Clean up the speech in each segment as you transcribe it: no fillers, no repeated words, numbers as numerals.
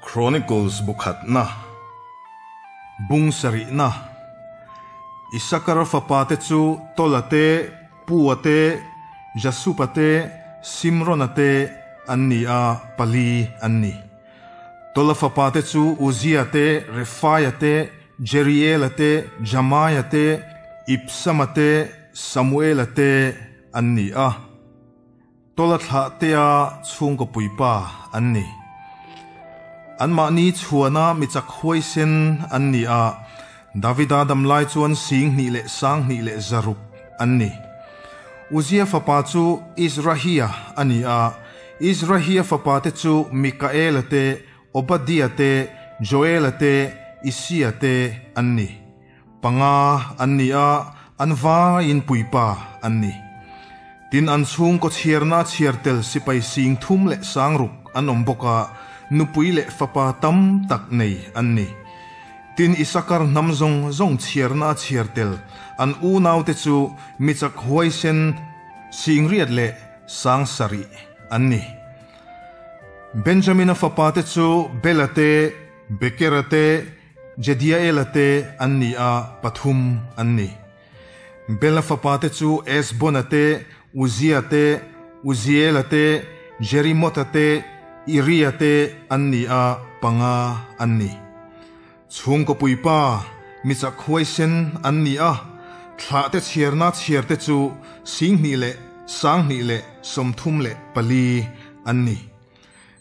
Chronicles bu khatna, bung sarihna, Isakara fapate chu Tola te, Pua te, Jasupa te, Simrona te an ni a, pali an ni. Tola fapate chu Uzia te, Refaia te, Jeriela te, Jamaia te, Ibsama te, Samuela te an ni a. Tola thlah tea chhungkaw puipa an ni. Anmahni chhuana mi chak huaisen an ni a, Davida dam lai chuan 20 260 an ni. Uzia fapa chu Izrahia a ni a, Izrahia fapa te chu Mikaela te, Obadia te, Joela te, Isia te an ni. Panga an ni a, an vaiin puipa an ni. Tin, an chhungkaw chhiarna chhiar tel sipai 36,000 an awm bawk a, nupui leh fapa tam tak nei an ni. Tin, Isakar hnam zawng zawng chhiarna chhiar tel an unaute chu mi chak huaisen 87,000 an ni. Benjamina fapate chu Bela te, Bekera te, Jediaela te an ni a, pathum an ni. Bela fapate chu Esbona te, Uzia te, Uziela te, Jerimota te, Iria te an ni a, panga an ni. Chhungkaw puipa, mi chak huaisen an ni a, thlahte chhiarna chhiarte chu 22,034 an ni.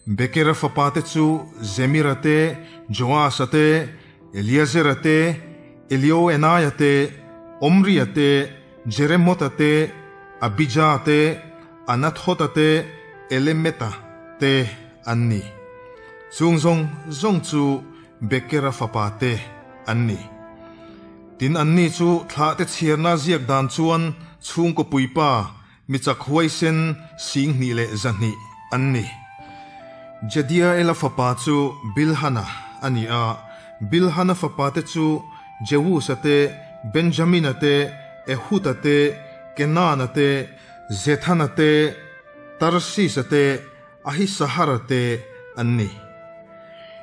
Bekera fapate chu Zemira te, Joasa te, Eliazera te, Elioenaia te, Omria te, Jeremota te, Abija te, Anathota te, Elemeta te an ni. Chung zawng zawng chu Bekera fapate an ni. Tin, anni chu thlahte chhiarna ziak dan chuan chhungkaw puipa Mi chak huaisen 2100 an ni. Jediaela fapa chu Bilhana a ni a, Bilhana fapate chu Jewusa te, Benjamina te, Ehuda te, Kenana te, Zethana te, Tarsisa te, Ahisahara te an ni.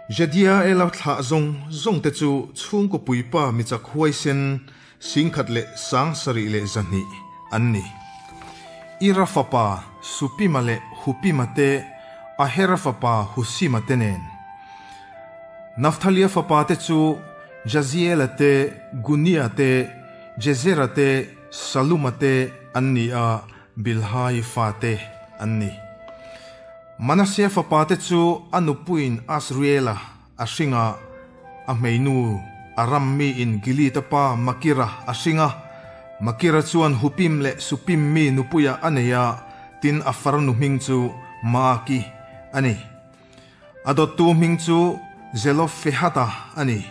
Jediaela thlah zawng zawngte chu chhungkaw puipa mi chak huaisen 17,200 an ni. Ira fapa Supima leh Hupima te, Ahera fapa Husima te nen. Nafthalia fapa te chu Jaziela te, Gunia te, Jezera te, Saluma te an ni a, Bilhai fa te an ni. Manasea fapa te chu a nupuiin Asriela a hring a, a hmeinu Aram miin Gilead-a pa Makira a hring a. Makira chuan Hupim leh Supim mi nupuia a nei a, tin a farnu hming chu Maaki a ni. A dawttu hming chu Zelofehada a ni.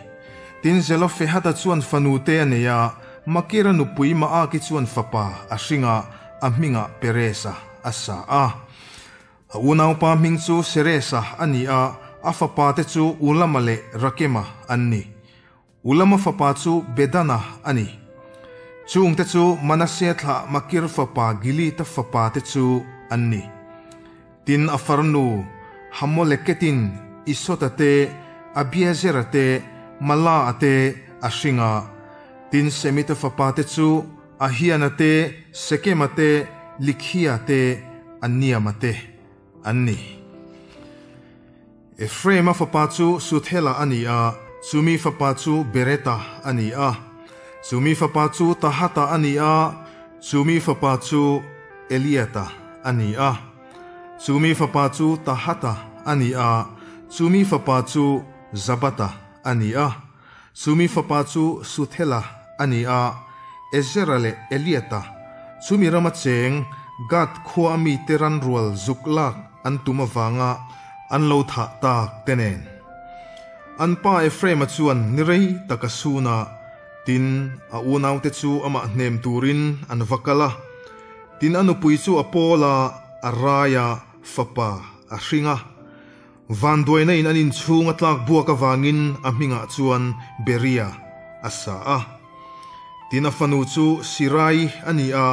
Tin Zelofehada chuan fanu te a nei a, Makira nupui Maaki chuan fapa a hring a, a hmingah Peresa a sa a. A unaupa hming chu Seresa a ni a, a fapate chu Ulama leh Rakema an ni. Ulama fapa chu Bedana a ni. Chungte chu Manase thlah Makir fapa Gilead-a fapate chu an ni. Tin, a farnu Hamoleketin Isota te, Abiezera te, Mala-a te a hring a. Tin, Semita fapate chu Ahiana te, Sekema te, Likhia te, Aniama te an ni. Ephraima fapa chu Suthela a ni a, chumi fapa chu Bereta a ni a. Chumi fapa chu Tahata a ni a, chumi fapa chu Eliata a ni a. Chumi fapa chu Tahata a ni a, chumi fapa chu Zabata a ni a. Chumi fapa chu Suthela a ni a, Ezera leh Eliata, chumi rama cheng Gad khua mite ran rual zuk lak an tum avanga an lo thah tak te nen. An pa Ephraim-a chuan ni rei tak a sun a, tin, a unaute chu amah hnem turin an va kal a. Tin, a nupui chu a pawl a, a rai a, fapa a hring a. Vanduaina in an inchhung a tlak buak avangin a hmingah chuan Beria a sa a. Tin a fanu chu Sirai a ni a,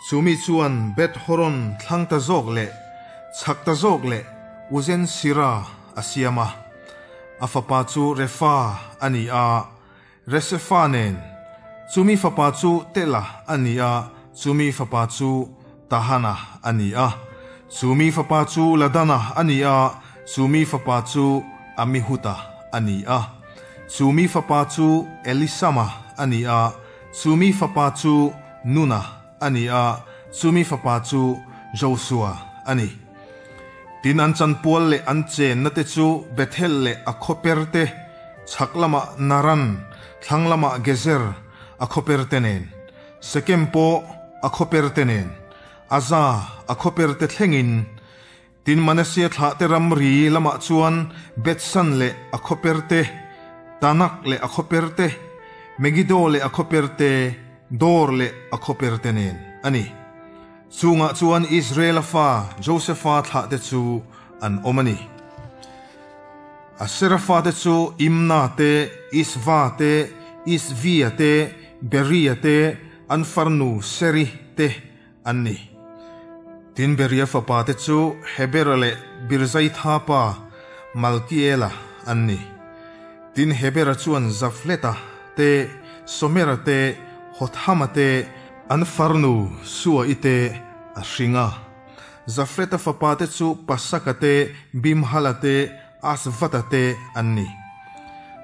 chumi chuan Beth Horon thlang ta zawk leh chhak ta zawk leh Uzen Sira a siam a. A fapa chu Refa a ni a, Resefa nen. Chumi fapa chu Tela a ni a, chumi fapa chu Tahana a ni a. Chumi fapa chu Ladana a ni a, chumi fapa chu Amihuta a ni a. Chumi fapa chu Elisama a ni a, chumi fapa chu Nuna a ni a, chumi fapa chu Josua a ni. Tin an chanpual leh an chenna te chu Bethel leh a khawper te, chhak lamah Naran, thlang lamah Gezer a khawper te nen, Sekem pawh a khawper te nen, Aza a khawper te thlengin. Tin Manasseh thlahte ramri lamah chuan Bethsan leh a khawper te, Tanak leh a khawper te, Megiddo leh a khawper te, Dor leh a khawper te nen a ni. Chungah chuan Israela fa Josefa thlahte chu an awm a ni. Asera fate chu Imna te, Isva te, Isvia te, Beria te, an farnu Seri te an ni. Tin Beria fapate chu Hebera leh Birzaitha pa Malkiela an ni. Tin Hebera chuan Zafleta te, Somera te, Hothama te, an farnu Sua'i te a hring a. Zafleta fapate chu Pasaka te, Bimhala te, Asvata te an ni.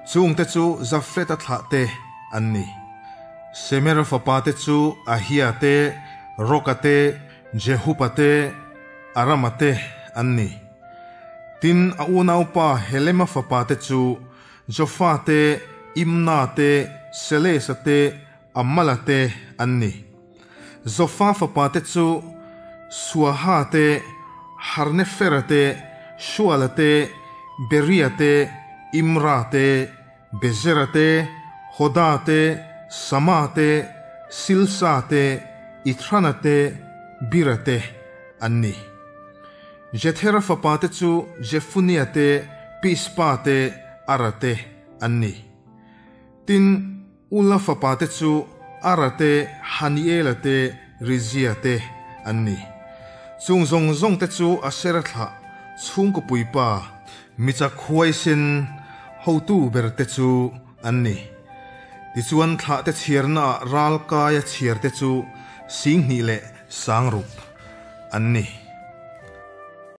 Chungte chu Zafleta thlah te an ni. Semera fapate chu Ahia te, Roka te, Jehupa te, Arama te an ni. Tin, a unaupa Helema fapate chu Jofa te, Imna te, Selesa te, Amala te an ni. Zofa fapate chu Suaha te, Harnefera te, Shuala te, Beria te, Imra te, Bezera te, Hoda te, Sama te, Silsa te, Ithrana te, Bira te an ni. Jethera fapate chu Jefunia te, Pispa te, Ara te an ni. Tin, Ula fapate chu Ara te, Haniela te, Rizia te an ni. Chung zawng zawng te chu Asera thlah chhungkaw puipa michak huaisen hotu ber te chu an ni. Tichuan thlah te chhiarnaah ral kaia chhiar te chu 26,000 an ni.